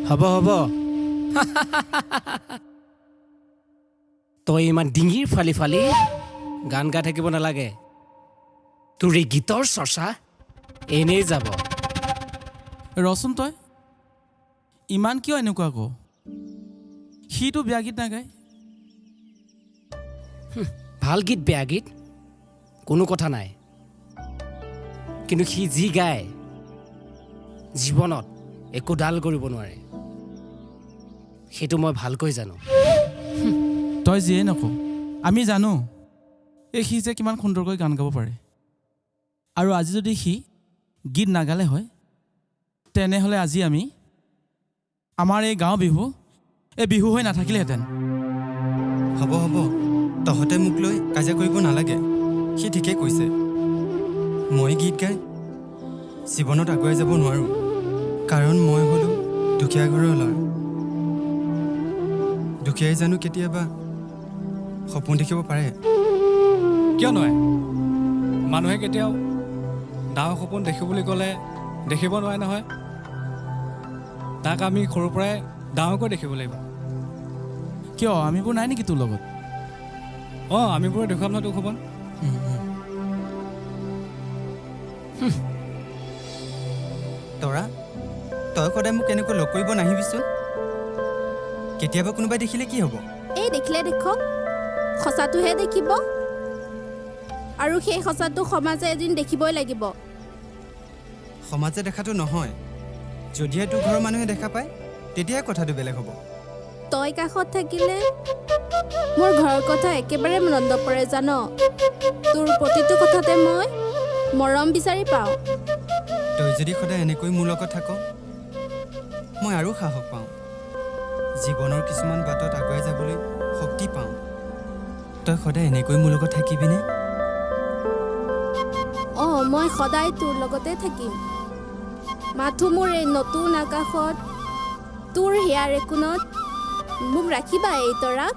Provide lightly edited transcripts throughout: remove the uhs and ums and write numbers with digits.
হ'ব হ'ব, তই ইমান ডিঙিৰ ফালি ফালি গান গাই থাকিব নালাগে। তোৰ এই গীতৰ চৰ্চা এনেই যাব। ৰচোন, তই ইমান কিয় এনেকুৱা ক? সিটো বেয়া গীত নাগায়। ভাল গীত বেয়া গীত কোনো কথা নাই, কিন্তু সি যি গায় জীৱনত একোডাল কৰিব নোৱাৰে, সেইটো মই ভালকৈ জানো। তই যিয়ে নক, আমি জানো এই সি যে কিমান সুন্দৰকৈ গান গাব পাৰে। আৰু আজি যদি সি গীত নাগালে হয়, তেনেহ'লে আজি আমি আমাৰ এই গাঁও বিহু এই বিহু হৈ নাথাকিলেহেঁতেন। হ'ব হ'ব, তহঁতে মোক লৈ কাজিয়া কৰিব নালাগে। সি ঠিকেই কৈছে, মই গীত গাই জীৱনত আগুৱাই যাব নোৱাৰোঁ, কাৰণ মই হ'লোঁ দুখীয়া ঘৰৰ ল'ৰা। দুখীয়াই জানো কেতিয়াবা সপোন দেখিব পাৰে? কিয় নোৱাৰে? মানুহে কেতিয়াও ডাঙৰ সপোন দেখো বুলি ক'লে দেখিব নোৱাৰে নহয়। তাক আমি সৰুৰ পৰাই ডাঙৰকৈ দেখিব লাগিব। কিয়, আমিবোৰ নাই নেকি তোৰ লগত? অঁ, আমিবোৰে দেখুৱাম নহয় তোৰ সপোন। তৰা, তই সদায় মোক এনেকৈ লগ কৰিব নাহিবিচোন। কেতিয়াবা কোনোবাই দেখিলে কি হ'ব? এই দেখিলে দেখক, সঁচাটোহে দেখিব, আৰু সেই সঁচাটো সমাজে এদিন দেখিবই লাগিব। সমাজে দেখাটো নহয়, যদিহে তোৰ ঘৰৰ মানুহে দেখা পায় তেতিয়াহে কথাটো বেলেগ হ'ব। তই কাষত থাকিলে মোৰ ঘৰৰ কথা একেবাৰে মনত নপৰে জান। তোৰ প্ৰতিটো কথাতে মই মৰম বিচাৰি পাওঁ। তই যদি সদায় এনেকৈ মোৰ লগত থাক, মই আৰু সাহস পাওঁ, জীৱনৰ কিছুমান বাটত আগুৱাই যাবলৈ শক্তি পাওঁ। তই সদায় এনেকৈ মোৰ লগত থাকিবিনে? অঁ, মই সদায় তোৰ লগতে থাকিম। মাথো মোৰ এই নতুন আকাশত তোৰ হিয়াৰ একোণত মোক ৰাখিবা এই তৰাক।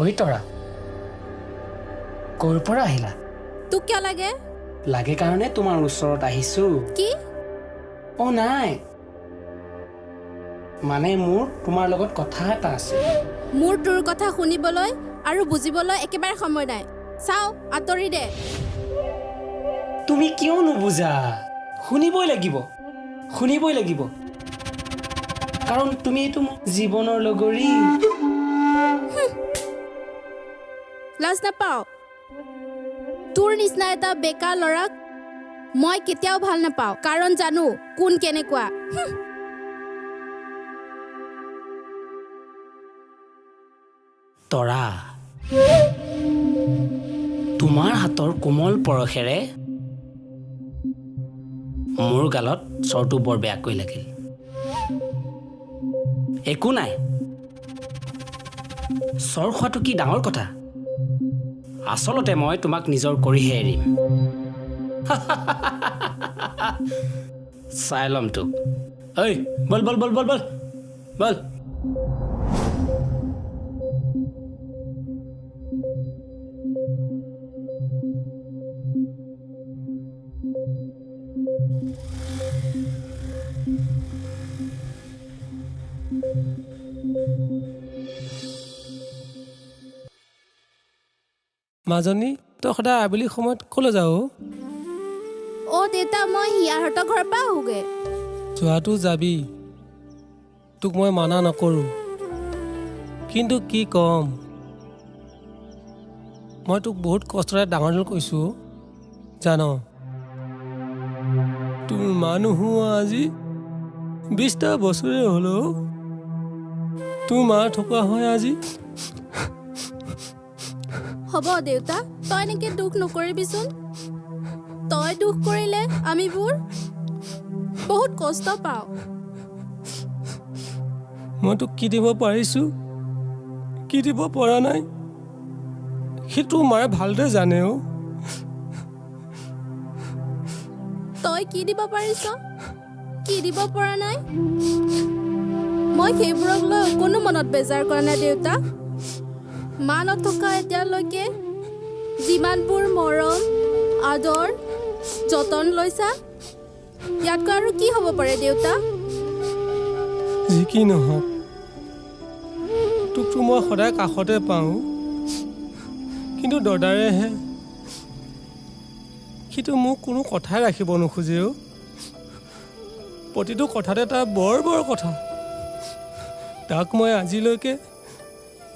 ঐ তৰা, ক'ৰ পৰা আহিলা? তোক কিয় লাগে? লাগে কাৰণে তোমাৰ ওচৰত আহিছো। কি? অ নাই, মানে মোৰ তোমাৰ লগত কথা এটা আছে। মোৰ তোৰ কথা শুনিবলৈ আৰু বুজিবলৈ একেবাৰে সময় নাই। চাওঁ, আঁতৰি দে। তুমি কিয় নুবুজা? শুনিবই লাগিব, শুনিবই লাগিব, কাৰণ তুমি এইটো মোৰ জীৱনৰ লগৰী। লাজ নাপাওঁ? তোৰ নিচিনা এটা বেকা ল'ৰাক মই কেতিয়াও ভাল নাপাওঁ, কাৰণ জানো কোন কেনেকুৱা। তৰা, তোমাৰ হাতৰ কোমল পৰশেৰে মোৰ গালত চৰটো বৰ বেয়াকৈ লাগিল। একো নাই, চৰ খোৱাটো কি ডাঙৰ কথা? আচলতে মই তোমাক নিজৰ কৰিহে এৰিম। চাই ল'ম তোক। ঐ বল বল বল বল বল বল। মাজনী, তই সদায় আবেলি সময়ত ক'লৈ যাও? অ দেউতা, মই হিয়াহঁতৰ ঘৰৰ পৰা আহোঁগৈ। যোৱাটো যাবি, তোক মই মানা নকৰোঁ, কিন্তু কি ক'ম, মই তোক বহুত কষ্টৰে ডাঙৰ দীঘল কৰিছোঁ জান। তোৰ মানুহো আজি 20টা বছৰে হ'লেও তোৰ মা থকা হয় আজি। হ'ব দেউতা, তই এনেকৈ দুখ নকৰিবিচোন। তই দুখ কৰিলে আমিবোৰ বহুত কষ্ট পাওঁ। মই তোক কি দিব পাৰিছোঁ, কি দিব পৰা নাই সেইটো মায়ে ভালদৰে জানে। অ' তই কি দিব পাৰিছ, কি দিব পৰা নাই, মই সেইবোৰক লৈ অকণো মনত বেজাৰ কৰা নাই দেউতা। মা নথকা এতিয়ালৈকে যিমানবোৰ মৰম আদৰ যতন লৈছা, ইয়াতকৈ আৰু কি হ'ব পাৰে দেউতা? যি কি নহওক, তোকতো মই সদায় কাষতে পাওঁ, কিন্তু দদাৰেহে সিটো মোক কোনো কথাই ৰাখিব নোখোজেও। প্ৰতিটো কথাতে তাৰ বৰ বৰ কথা। তাক মই আজিলৈকে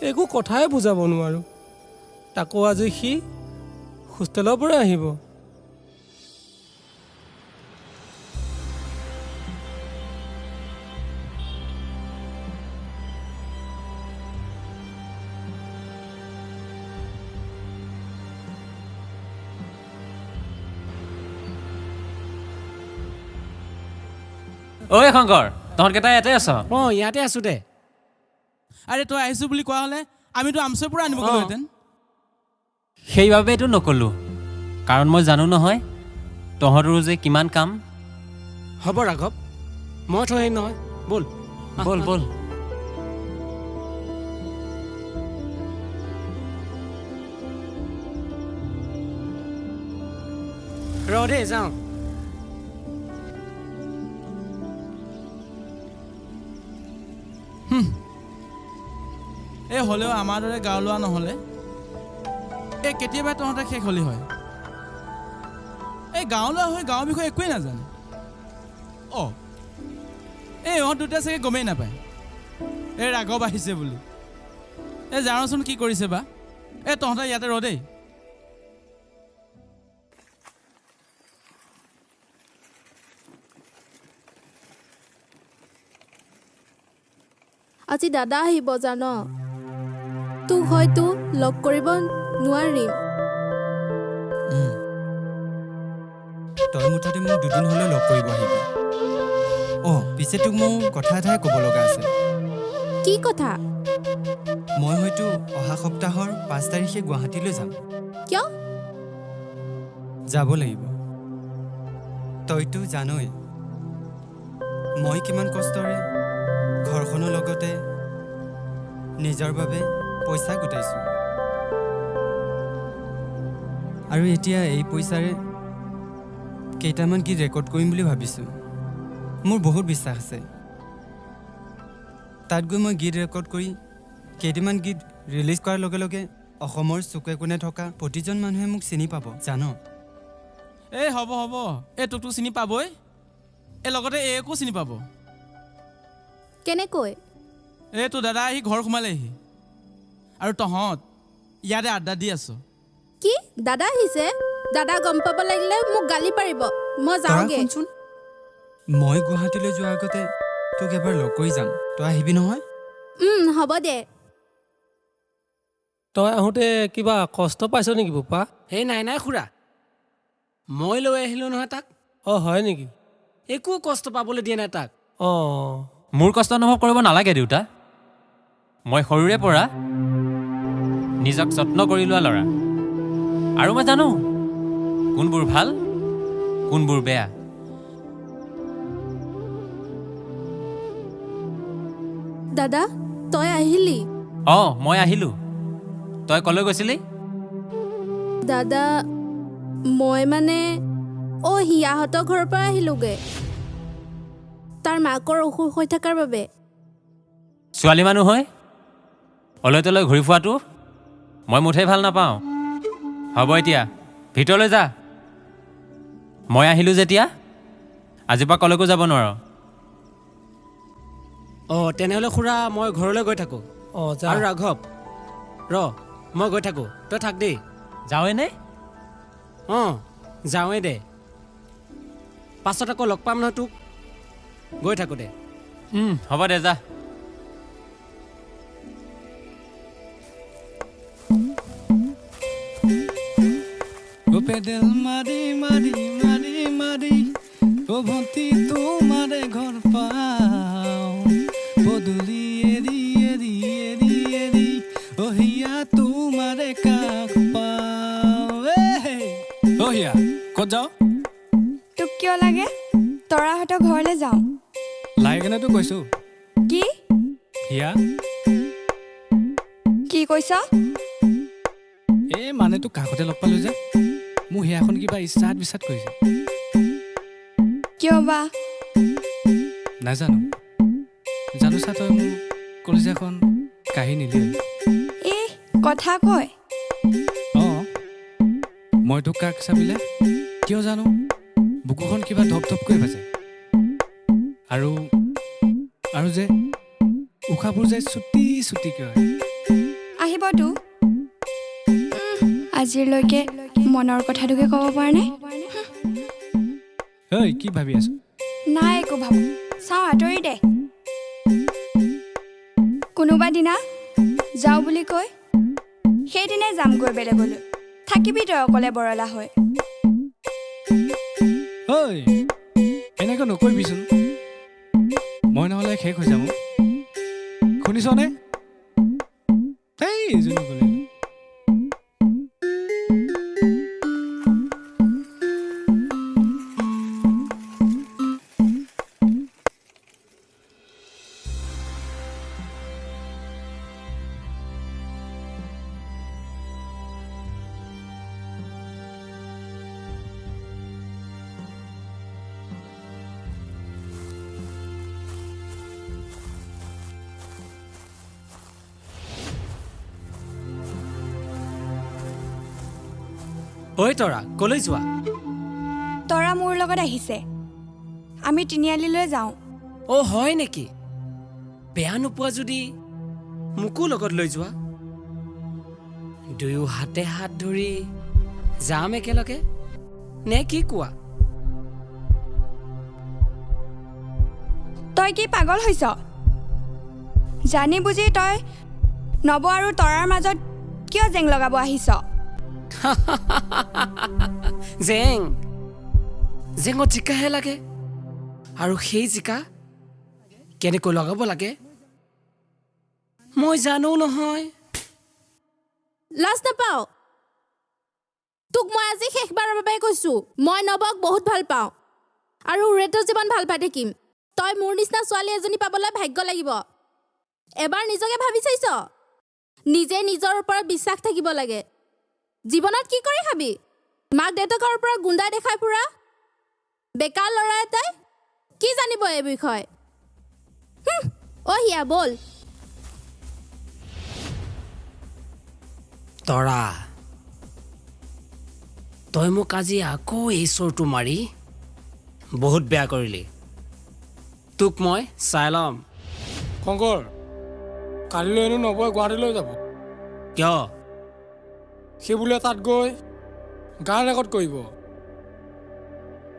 একো কথাই বুজাব নোৱাৰোঁ। তাকো আজি সি হোষ্টেলৰ পৰা আহিব। ঐ শংকৰ, তহঁতকেইটা ইয়াতে আছ? অঁ, ইয়াতে আছোঁ দে। আৰে তই আহিছোঁ বুলি কোৱা হ'লে আমিতো আমচৈৰ পৰা আনিব গ'লোহেঁতেন। সেইবাবেতো নক'লোঁ, কাৰণ মই জানো নহয় তহঁতৰো যে কিমান কাম। হ'ব ৰাঘৱ, মই থৈ আহিম নহয়। ব'ল ব'ল ব'ল। ৰ দেই, যাওঁ। এই হ'লেও আমাৰ দৰে গাঁও লোৱা নহ'লে এই কেতিয়াবা তহঁতে শেষ হ'লি হয়। এই গাঁও লোৱা হৈ গাঁৱৰ বিষয়ে একোৱেই নাজানে। অঁ, এই ইহঁত দুটা চাগে গমেই নাপায় এই ৰাঘৱ আহিছে বুলি। এই জানোচোন কি কৰিছে বা। এই তহঁতে ইয়াতে ৰ দেই। আজি দাদা আহিব জান, তোক হয়তো লগ কৰিব নোৱাৰিম। তই মুঠতে মোক দুদিন হ'লেও লগ কৰিব আহিবি। অঁ, পিছে তোক মোৰ কথা এটাহে ক'ব লগা আছে। কি কথা? মই হয়তো অহা সপ্তাহৰ 5 তাৰিখে গুৱাহাটীলৈ যাম। কিয়? যাব লাগিব। তইতো জানই মই কিমান কষ্টৰে ঘৰখনৰ লগতে নিজৰ বাবে পইচা গোটাইছোঁ, আৰু এতিয়া এই পইচাৰে কেইটামান গীত ৰেকৰ্ড কৰিম বুলি ভাবিছোঁ। মোৰ বহুত বিশ্বাস আছে তাত গৈ মই গীত ৰেকৰ্ড কৰি কেইটামান গীত ৰিলিজ কৰাৰ লগে লগে অসমৰ চুকে কোণে থকা প্ৰতিজন মানুহে মোক চিনি পাব জান। এই হ'ব হ'ব, এই তোকতো চিনি পাবই, এই লগতে একো চিনি পাব। কেনেকৈ? এই তোৰ দাদা আহি ঘৰ সোমালেহি আৰু তহঁত ইয়াতে আড্ডা দি আছ। কি দাদা আহিছে? দাদা গম পাব লাগিলে মোক গালি পাৰিব। মই যাওঁগে। মই গুৱাহাটীলৈ যোৱাৰ আগতে তোক এবাৰ লগ কৰি যাম, তই আহিবি নহয়? হ'ব দে। তই আহোঁতে কিবা কষ্ট পাইছ নেকি বোপা? এই নাই নাই খুৰা, মই লৈ আহিলোঁ নহয় তাক। অঁ হয় নেকি? একো কষ্ট পাবলৈ দিয়া নাই তাক। অঁ, মোৰ কষ্ট অনুভৱ কৰিব নালাগে দেউতা। মই সৰুৰে পৰা নিজক যত্ন কৰি লোৱা ল'ৰা, আৰু মই জানো কোনবোৰ ভাল কোনবোৰ বেয়া। দাদা তই আহিলি? অঁ, মই আহিলোঁ। তই কলৈ গৈছিলি? দাদা মই মানে অ' হিয়াহঁতৰ ঘৰৰ পৰা আহিলোঁগৈ, তাৰ মাকৰ অসুখ হৈ থকাৰ বাবে। ছোৱালী মানুহ হৈ অলৈ তলৈ ঘূৰি ফুৰাটো মই মুঠেই ভাল নাপাওঁ। হ'ব এতিয়া ভিতৰলৈ যা। মই আহিলোঁ যেতিয়া আজিৰ পৰা কলৈকো যাব নোৱাৰ। অঁ, তেনেহ'লে খুৰা মই ঘৰলৈ গৈ থাকোঁ। অঁ যা। আৰু ৰাঘৱ ৰ, মই গৈ থাকোঁ, তই থাক দেই। যাওঁৱেই নে? অঁ যাওঁৱেই দে, পাছত আকৌ লগ পাম নহয় তোক। গৈ থাকোঁ দে। হ'ব দে যা। পেডেল মাৰি মাৰি মাৰি মাৰি অ ভন্টি তোমাৰে ঘৰ পাওঁ, পদূলি এৰি এৰি এৰি এৰি অ হিয়া তোমাৰে কাষ পাওঁ। অ হিয়া, ক'ত যাওঁ? তোক কিয় লাগে? তৰাহঁতৰ ঘৰলৈ যাওঁ। লাগে কেনেতো কৈছো। কি হিয়া? কি কৈছ? এই মানে তোক কাষতে লগ পালো যে, মোৰ হিয়াখন কিবা ইচ্ছাত বিচাত কৰিছে। কিয় বা? নাজানো। জানো চা, তই মোৰ কলিজাখন কাঢ়ি নিলি। এই কথা কয়। অঁ, মই তোক কাষ চাপিলে কিয় জানো বুকুখন কিবা ধপ ধপকৈ বাজে, আৰু আৰু যে উশাহবোৰ যায় চুটি চুটিকৈ হয়। আহিবতো। আজিলৈকে মনৰ কথাটোকে ক'ব পৰা নাই। ঐ, কি ভাবি আছ? নাই একো ভাব। চাওঁ আঁতৰি দে। কোনোবা দিনা যাওঁ বুলি কৈ সেইদিনাই যামগৈ বেলেগলৈ। থাকিবি তই অকলে বৰলা হৈ। ঐ, এনেকৈ নকৰিবিচোন, মই নহ'লে শেষ হৈ যাম। শুনিছনে? এই এজনী গ'লে। ঐ তৰা, ক'লৈ যোৱা? তৰা মোৰ লগত আহিছে, আমি তিনিআলিলৈ যাওঁ। অ হয় নেকি? বেয়া নোপোৱা যদি মোকো লগত লৈ যোৱা। দুয়ো হাতে হাত ধৰি যাম একেলগে, নে কি কোৱা? তই কি পাগল হৈছ? জানি বুজি তই নৱ আৰু তৰাৰ মাজত কিয় জেং লগাব আহিছ? জেং জেঙত জিকাহে লাগে, আৰু সেই জিকা কেনেকৈ লগাব লাগে মই জানো নহয়। লাজ নাপাওঁ তোক মই আজি শেষবাৰৰ বাবে কৈছো, মই নৱক বহুত ভাল পাওঁ আৰু উৰেটো জীৱন ভাল পাই থাকিম। তই মোৰ নিচিনা ছোৱালী এজনী পাবলৈ ভাগ্য লাগিব। এবাৰ নিজকে ভাবি চাইছ? নিজে নিজৰ ওপৰত বিশ্বাস থাকিব লাগে। জীৱনত কি কৰি খাবি? মাক দেউতাকৰ পৰা গুণ্ডা দেখাই ফুৰা বেকাৰ ল'ৰা এটাই কি জানিব এই বিষয়ে? অ হিয়া, ব'ল। তৰা, তই মোক আজি আকৌ এই চৰটো মাৰি বহুত বেয়া কৰিলি। তোক মই চাই ল'ম। শংকৰ, কালিলৈ হেনো নৱই গুৱাহাটীলৈ যাব। কিয়? সি বোলে তাত গৈ গান ৰেকৰ্ড কৰিব,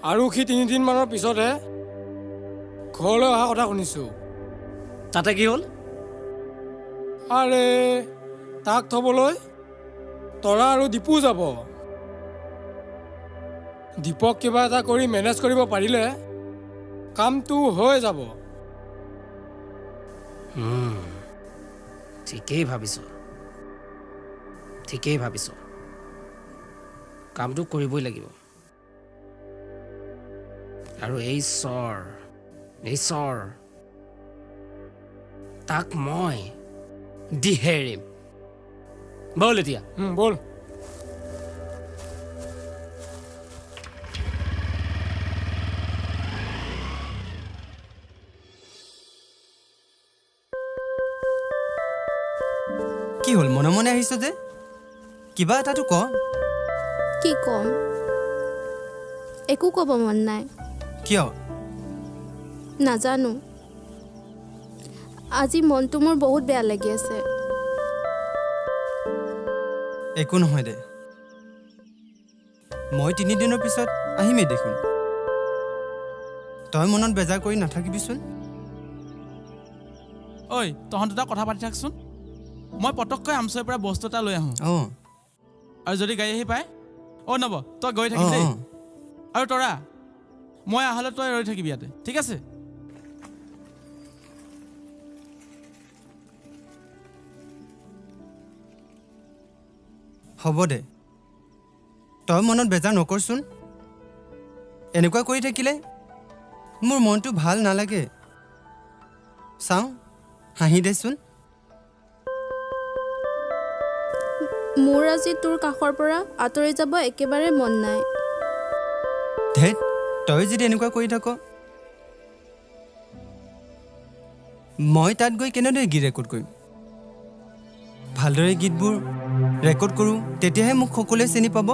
আৰু সি 3 দিনমানৰ পিছতহে ঘৰলৈ অহা কথা শুনিছোঁ। তাতে কি হ'ল? আৰে তাক থ'বলৈ তৰা আৰু দীপু যাব। দীপক কিবা এটা কৰি মেনেজ কৰিব পাৰিলে কামটো হৈ যাব। ঠিকেই ভাবিছ, ঠিকেই ভাবিছ। কামটো কৰিবই লাগিব। আৰু এই চৰ, এই চৰ তাক মই দিহে এৰিম। ব'ল এতিয়া। ব'ল। কি হ'ল, মনে মনে আহিছ যে? কিবা এটাতো ক। কি ক'ম? একো ক'ব মন নাই। কিয়? নাজানো, আজি মনটো মোৰ বহুত বেয়া লাগি আছে। একো নহয় দে, মই 3 দিনৰ পিছত আহিমেই দেখোন। তই মনত বেজাৰ কৰি নাথাকিবিচোন। ঐ, তহঁত দুটা কথা পাতি থাকচোন, মই পটককৈ আমচৈৰ পৰা বস্তু এটা লৈ আহোঁ। অঁ। আৰু যদি গাড়ী আহি পায়, অ' নৱ, তই গৈ থাকিবি দেই। অঁ। আৰু তৰা, মই আহালৈ তই ৰৈ থাকিবি ইয়াতে, ঠিক আছে? হ'ব দে, তই মনত বেজাৰ নকৰচোন। এনেকুৱা কৰি থাকিলে মোৰ মনটো ভাল নালাগে। চাওঁ, হাঁহি দেচোন। মোৰ আজি তোৰ কাষৰ পৰা আঁতৰি যাব একেবাৰে মন নাই। ধেত, তই যদি এনেকুৱা কৰি থাক, মই তাত গৈ কেনেদৰে গীত ৰেকৰ্ড কৰিম? ভালদৰে গীতবোৰ ৰেকৰ্ড কৰোঁ, তেতিয়াহে মোক সকলোৱে চিনি পাব।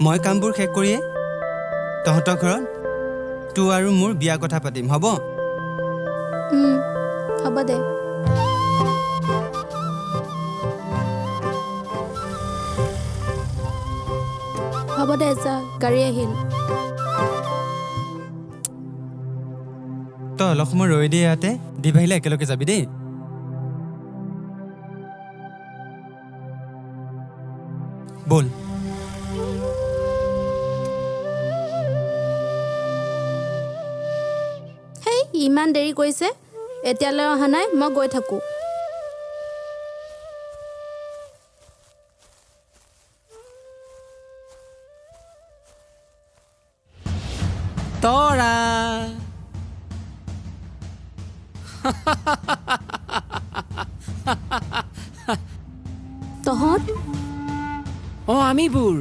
মই কামবোৰ শেষ কৰিয়ে তহঁতৰ ঘৰত তোৰ আৰু মোৰ বিয়া কথা পাতিম, হ'ব? হ'ব দে। হ'ব দে, যা, গাড়ী আহিল। তই অলপ সময় ৰৈ দে ইয়াতে, দি আহিলে একেলগে যাবি দেই। ব'ল। হেই, ইমান দেৰি কৰিছে, এতিয়ালৈ অহা নাই, মই গৈ থাকোঁ। তৰা, তহঁত? অঁ, আমিবোৰ।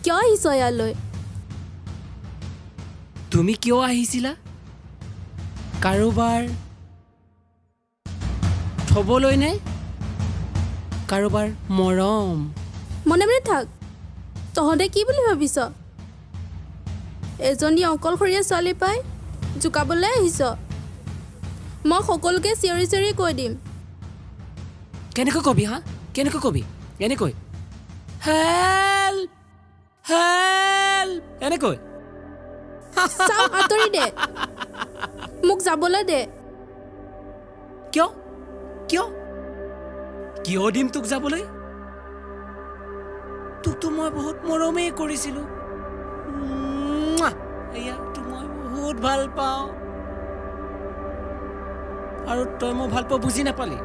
কিয় আহিছ ইয়ালৈ? তুমি কিয় আহিছিলা? কাৰোবাৰ থ'বলৈ নে কাৰোবাৰ মৰম? মনে মনে থাক। তহঁতে কি বুলি ভাবিছ? এজনী অকলশৰীয়া ছোৱালী পাই জোকাবলৈ আহিছ? মই সকলোকে চিঞৰি চিঞৰি কৈ দিম। কেনেকৈ কবি হা? কেনেকৈ কবি? এনেকৈ হেল্প হেল্প এনেকৈ? চাওঁ, আঁতৰি দে, মোক যাবলৈ দে। কিয় কিয় কিয় দিম তোক যাবলৈ? তোকতো মই বহুত মৰমেই কৰিছিলোঁ। এয়া তোক মই বহুত ভাল পাওঁ, আৰু তই মই ভাল পাওঁ বুজি নাপালি?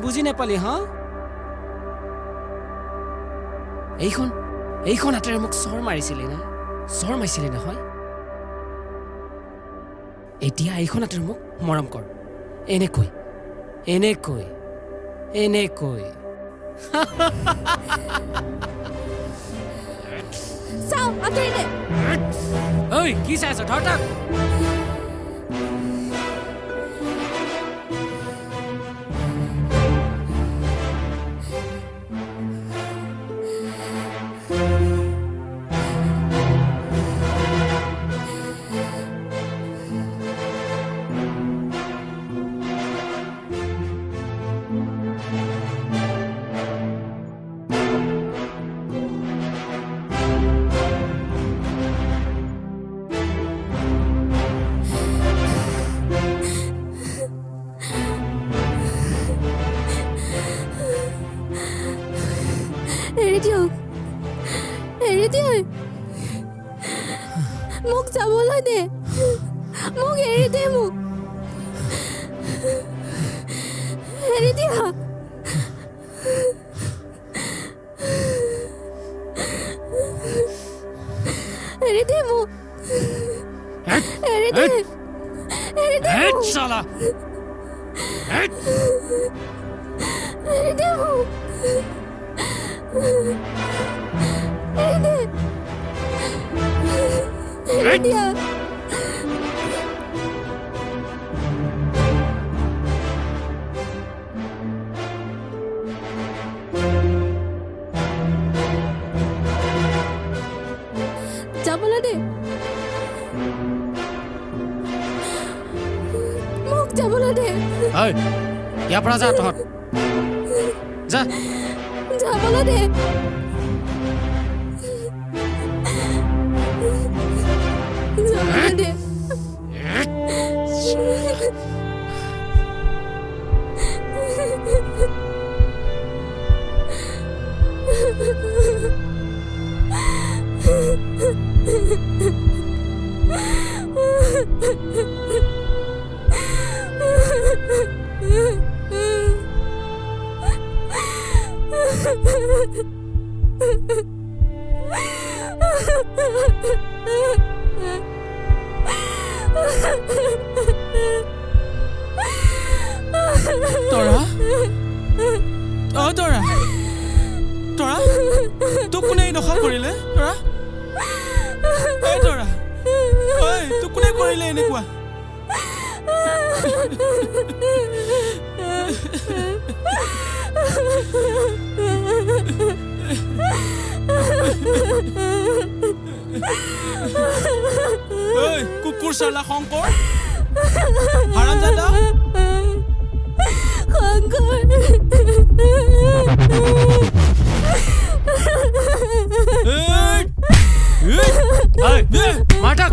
বুজি নাপালি হা? এইখন হাতেৰে মোক চৰ মাৰিছিলি না? চৰ মাৰিছিলি নহয়? এতিয়া এইখন হাতেৰে মোক মৰম কৰ, এনেকৈ এনেকৈ এনেকৈ। চাওঁ, আঁতৰি দে। ঐ, কি চাই আছ? ধৰ তাক। এৰি দিয়ক, এৰি দিয়ক, মোক যাবলৈ দে, মোক এৰি দে, মোক এৰি দিয়া। এৰি দে মোক, এৰি দে, এৰি দে মোক, এৰি দে মোক, এৰি দে, এৰি দিয়া। যাবলৈ দে মোক, যাবলৈ দে। ইয়াৰ পৰা যা তহঁত, যা, যাবলৈ দে। যাবলৈ দে। তৰা, অ তৰা, তৰা, তোক কোনে এই দশা কৰিলে? তৰা, ঐ তৰা, ঐ তোক কোনে কৰিলে এনেকুৱা? ঐ কুকুৰ চালা শংকৰ, হাৰামজাদা। শংকৰ, মাৰ তাক।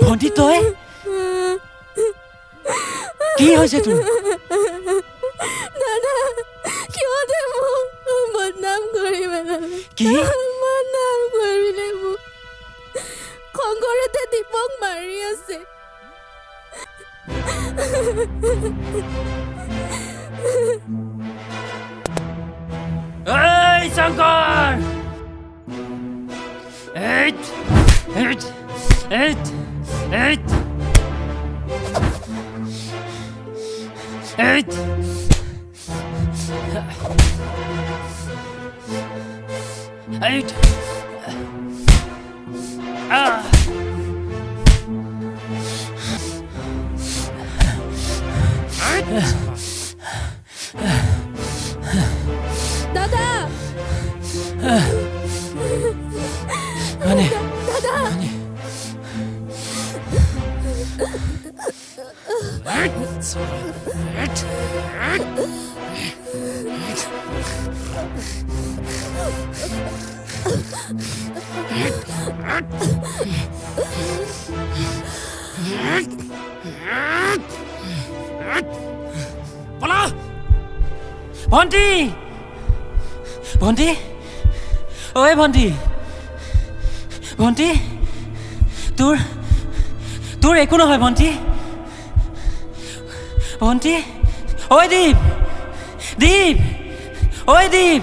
ভণ্টি, তই কি হৈছে তোৰ? দাদা, সিহঁতে মোক বদনাম কৰি পেলালে। কি বদনাম কৰিলে মোক? শংকৰতে দীপক মাৰি আছে। এই Shankar, eight eight eight eight eight, eight. আহ। দাদা, মানে দাদা, পলা। ভণ্টি, ভণ্টি, ঐ ভণ্টি, ভণ্টি, তোৰ তোৰ একো নহয় ভণ্টি, ভণ্টি। ঐ দীপ, দীপ, ঐ দীপ,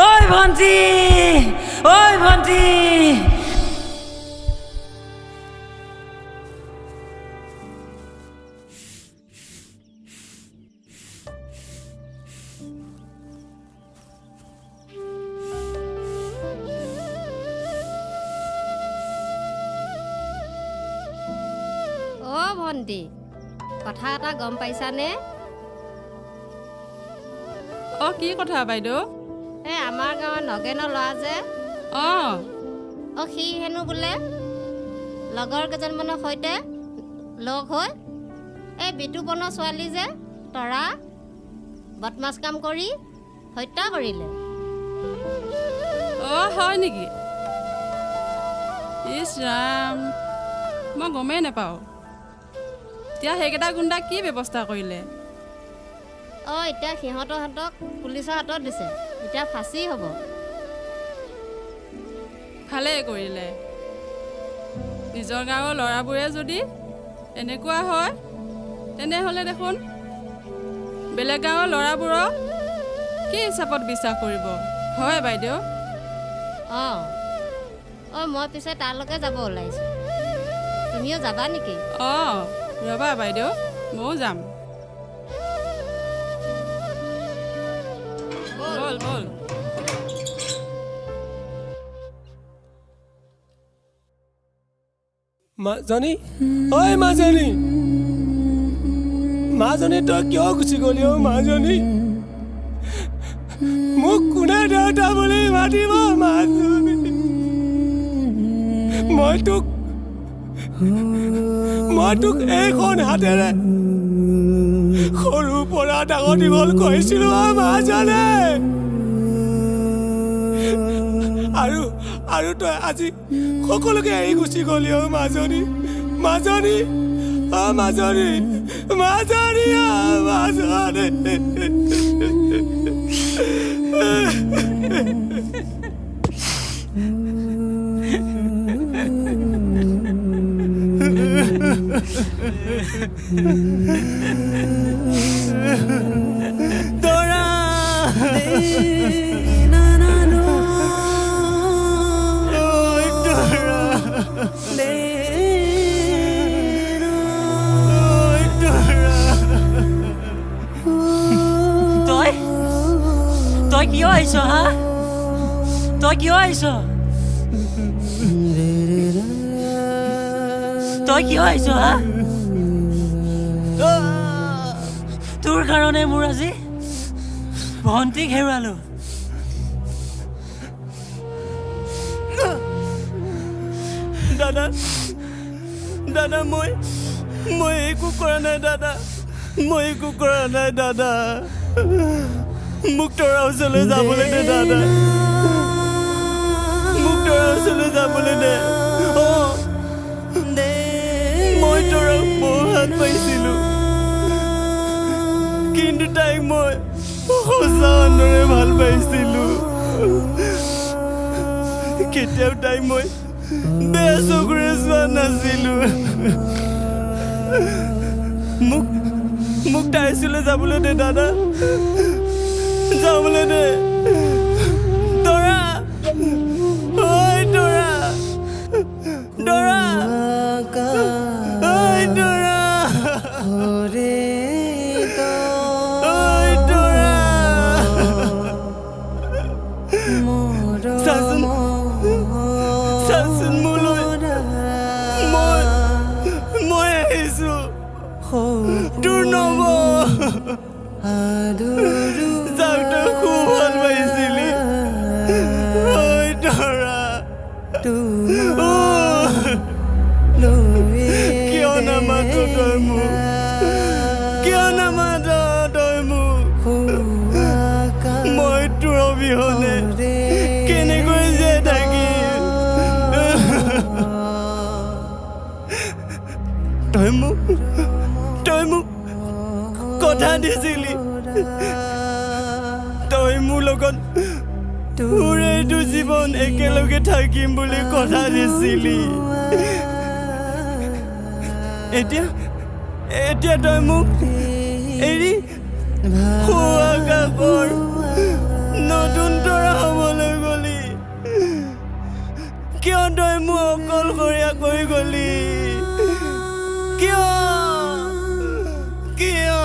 ঐ ভণ্টি, ঐ ভণ্টি। অ ভণ্টি, কথা এটা গম পাইছানে? অ কি কথা বাইদেউ? এই আমাৰ গাঁৱৰ নগেনৰ ল'ৰা যে, অ অ সি হেনো বোলে লগৰ কেইজনমানৰ সৈতে লগ হৈ এই বিতুপনৰ ছোৱালী যে তৰা, বদমাছ কাম কৰি হত্যা কৰিলে। অ হয় নেকি? ইছ ৰাম, মই গমেই নাপাওঁ। এতিয়া সেইকেইটা গুণ্ডা কি ব্যৱস্থা কৰিলে? অ এতিয়া সিহঁতক পুলিচৰ হাতত দিছে, এতিয়া ফাঁচি হ'ব। ভালেই কৰিলে। নিজৰ গাঁৱৰ ল'ৰাবোৰে যদি এনেকুৱা হয়, তেনেহ'লে দেখোন বেলেগ গাঁৱৰ ল'ৰাবোৰক কি হিচাপত বিশ্বাস কৰিব? হয় বাইদেউ। অ অ মই পিছে তালৈকে যাব ওলাইছোঁ, তুমিও যাবা নেকি? অ ৰ'বা বাইদেউ, ময়ো যাম। ব'ল ব'ল। মাজনী, ঐ মাজনী, মাজনী, তই কিয় গুচি গ'লি? অ মাজনী, মোক কোনে দেউতা বুলি মাতিব? মাজনী, মই তোক এইখন হাতেৰে সৰুৰ পৰা ডাঙৰ দীঘল কৰিছিলো। অ মাজনী। আৰু আৰু তই আজি সকলোকে এৰি গুচি গ'লি। অ মাজনী, মাজনী, অ মাজনী, মাজনী, অ মাজনী। তৰা, তই তই কিয় আহিছ? হা, তই কিয় আহিছ? তই কিয় আহিছ? হা, তোৰ কাৰণে মোৰ আজি ভণ্টিক হেৰুৱালো। দাদা, দাদা, মই মই একো কৰা নাই দাদা, মই একো কৰা নাই দাদা। মোক তৰা ওচৰলৈ যাবলৈ দে দাদা, মোক তৰা ওচৰলৈ যাবলৈ দে। অঁ, মই তৰাক বহুত পাইছিলো, কিন্তু তাইক মই সঁচা অন্তৰে ভাল পাইছিলো। কেতিয়াও তাইক মই বেয়া চকুৰে চোৱা নাছিলো। মোক মোক তাইৰ ওচৰলৈ যাবলৈ দে দাদা, যাবলৈ দে। তৰা, ঐ তৰা, তৰা, ঐ তৰা, ঐ তৰা। চাচোন, চাচোন মোলৈ, মই মই আহিছো তোৰ নব, যাক তই খুব ভাল পাইছিলি। ঐ তৰা, কিয় নামাত তই মোক? কিয় নামাত তই মোক? মই তোৰ অবিহনে কেনেকৈ জীয়াই থাকিম? তই মোক তই মোক কথা দিছিলি, তই মোৰ লগত তোৰ এইটো জীৱন একেলগে থাকিম বুলি কথা দিছিলি। এতিয়া এতিয়া তই মোক এৰি আকাশৰ নতুন তৰা হ'বলৈ গলি। কিয় তই মোক অকলশৰীয়া কৰি গলি? কিয়, কিয়?